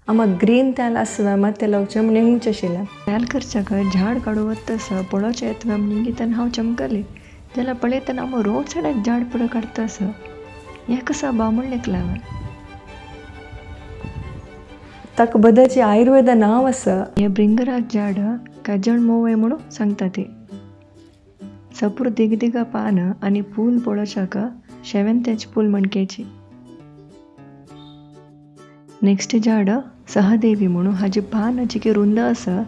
आमा ग्रीन तेल आसवे मात लावचें म्हण निंगूच आशिल्लें. तेल करच्याक झाड काडू वता पळोवचें येता म्हण निगितान हांव चमकलें जाल्यार पळयतना हांव रोड सायडाक झाड पुरो काडटा आसा. हें कसो बा म्हण लेखलां हांवें. ताका बदाचें आयुर्वेदा नांव आसा. हें भृंगराज झाड काजळ मोवे म्हणून सांगता ती. सपूर दिग दिगा पान आनी फूल पळोवच्याक शेवंत्याचें फूल म्हणकेची. नेक्स्ट झाड सहदेवी म्हणून हाजे पान चिके रुंद आसा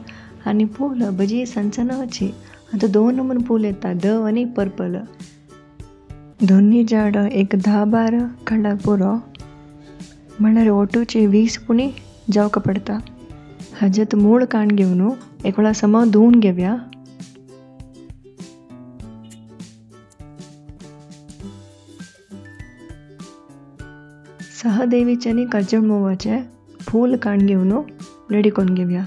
आनी फूल बजी सनसनाची. आतां दोन नंबर फूल येता, धव आनी पर्पल. दोन्ही झाड एक 10-12 काडल्यार पुरो, म्हणल्यार ओटूची 20 पुणी जावका पडटा. हाजेत मूळ काण घेवन एक वेळा समा धुवन घेवया. सहदेवीचे आनी काजळ मोवाचे फूल काण घेवन रेडी करून घेवया.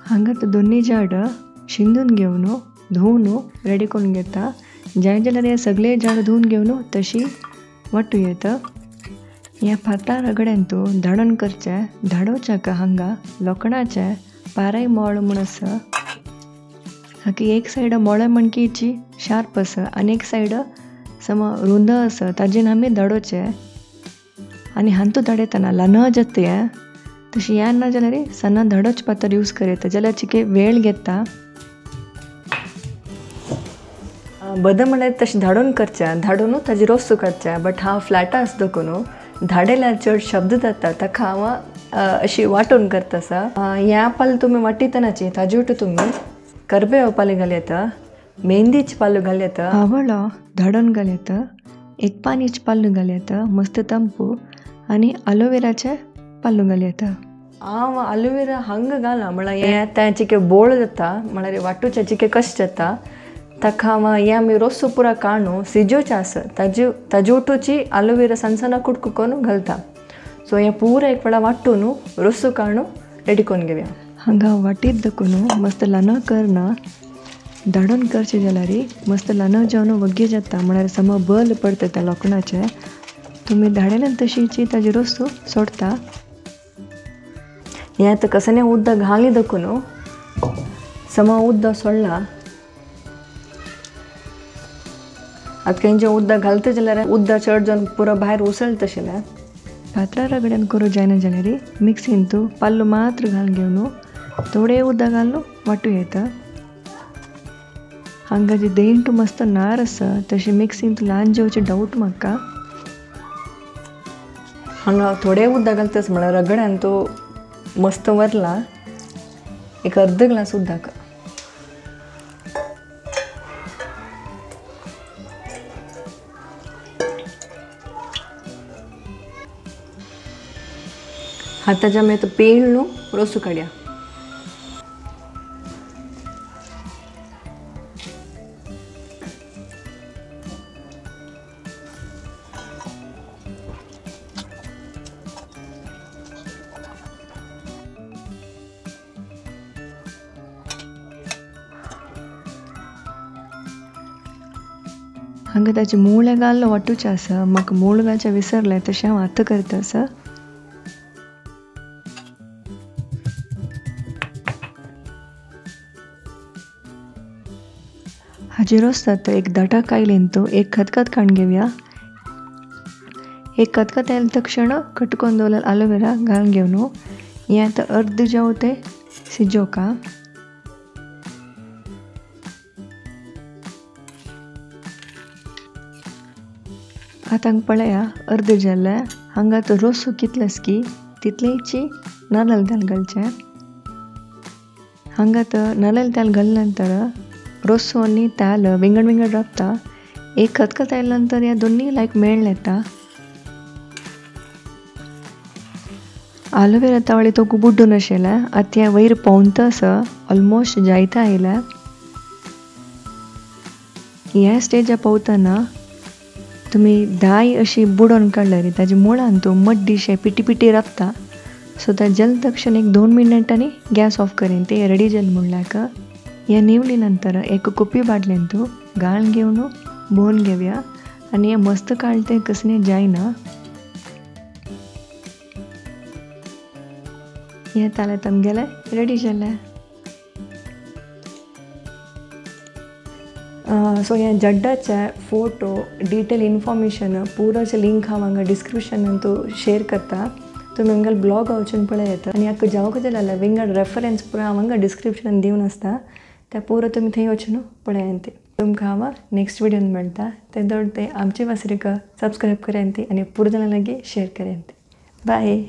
हांगा दोन्ही झाड शिंदून घेवन धुवन रेडी करून घेता. जाय जाल्यार हे सगळे झाड धुवन घेवन तशी वांटू येता. ह्या फातर रगड्यान तूं धाडण करचें. धाडोवच्याक हांगा लोखणाचें पाराय मोळ म्हूण आसा. हाका एक सायड मोळ्या मणकेची शार्प आसा आनी एक सायड सम रुंद आसा, ताजेन आमी धाडोवचें. आनी हांतू धाडयतना ल्हान जाता हें, तशें हें ना जाल्यार सन्ना धाडोच पातर यूज करता जाल्यार चिके वेळ घेता. बदम म्हणल्यार तशें धाडून करचें, धाडून ताजी रोस काडचें. बट हांव फ्लॅटा आसा देखून धाडयल्यार चड शब्द जाता, ताका हांव अशी वांटून करता आसा. ह्या पाल तुमी वांटितनाची ताजे वटू तुमी करबेव पालो घाल येता, मेहंदीचे पालो घाल येता, आवळो धाडून घाल येता, एक पानीचे पालो घाल येता, मस्त तंपू आनी आलोवेराचे पालो घाल येता. हांव आलोवेरा हांगा घाला म्हळ्यार हें तें चिके बोळ जाता, म्हळ्यार वांटूचें चिके कशें जाता. ताका हांव हें आमी रोसो पुरा काडून सिजोवचें आसा, ताजे वटूची आलोवेरा सनसना कुडको करून घालता. सो हें पुरा एक वेळा वांटून रोसो काडून रेडी करून घेवया. हांगा वाटीत देखून मस्त ल्हान करना धाडून करचें जाल्यार मस्त ल्हान जेवन वग्गी जाता, म्हळ्यार सम बल पडटा त्या लोखणाचें. तुमी धाडयल्यान तशीची ताजी रोसो सोडटा. हें आतां कसलें उदक घाली देखून सम उदक सोडलां. आतां खंयचें उदक घालता जाल्यार उदक चड जावन पुरो भायर उसळटा आशिल्लें. फातरा रगड्यान करूं जायना जाल्यार मिक्सीन तूं पाल्लो मात्र घालून घेवन थोडें उदक घालून वांटू येता. हांगा जी देंठ मस्त नार आसा तशें मिक्सीन तूं ल्हान जेवचें डावट म्हाका. हांगा थोडें उदक घालताच म्हळ्यार रगड्यान तो मस्त वरला एक अर्द ग्लास उदक. आतां आमी आतां पेळ न्हू रोसू काडया. हांगा ताचे मूळ घाल्लो वांटूचें आसा, म्हाका मूळ घालचें विसरलें तशें हांव आतां करता आसा. हाजे रोस जाता एक दाटा कायलेन तो एक खतखत काडून घेवया. एक खतखत आयले तक्षण कटकोन दवरलें आलोवेरा घालून घेवन हें आतां अर्द जावं तें शिजोवका. आतां पळया अर्द जालें. हांगा तो रोस कितलेस की तितलेची नारळ तेल घालचें. हांगा तर नारळ तेल घालले नंतर रोसो आनी तेल विंगड विंगड रावता. एक खतखत आयले नंतर ह्या दोन्ही लायक मेळ येता. आलोवेरा तावळी तो बुड्डून आशिल्लें, आतां हें वयर पोंवता आसा, ऑलमोस्ट जायता आयलें. ह्या स्टेजार पावतना तुमी दाय अशी बुडोवन काडल्यार ताजे मुळान तूं मड्डीशें पिटी पिटी रावता. सो त्या जल तक्षण एक 2 मिनटांनी गॅस ऑफ करीन ते रेडी जालें म्हणल्यार. हें निवली नंतर एक कुपी बाटलेन तूं गाळून घेवन भोवन घेवया आनी हें मस्त काळतें कसलें जायना। हें तालें आमगेलें रेडी जालें। सो ह्या जड्डाचे फोटो डिटेल इन्फॉर्मेशन पुराचे लिंक हांव हांगा डिस्क्रिप्शनान तूं शेयर करता, तुमी आमगेले ब्लॉग वचून पळय येता। आनी हाका जावंक जाल्यार विंगड रेफरन्स पुरो हांव हांगा डिस्क्रिप्शनान दिवन आसता, त्या पुरो तुमी थंय वचून पळयात। तुमकां हांव नेक्स्ट व्हिडियोन मेळटा, ते दर ते आमचे वासरेक सबस्क्रायब करायती आनी पुरो जाणां लागीं शेयर करायती। बाय।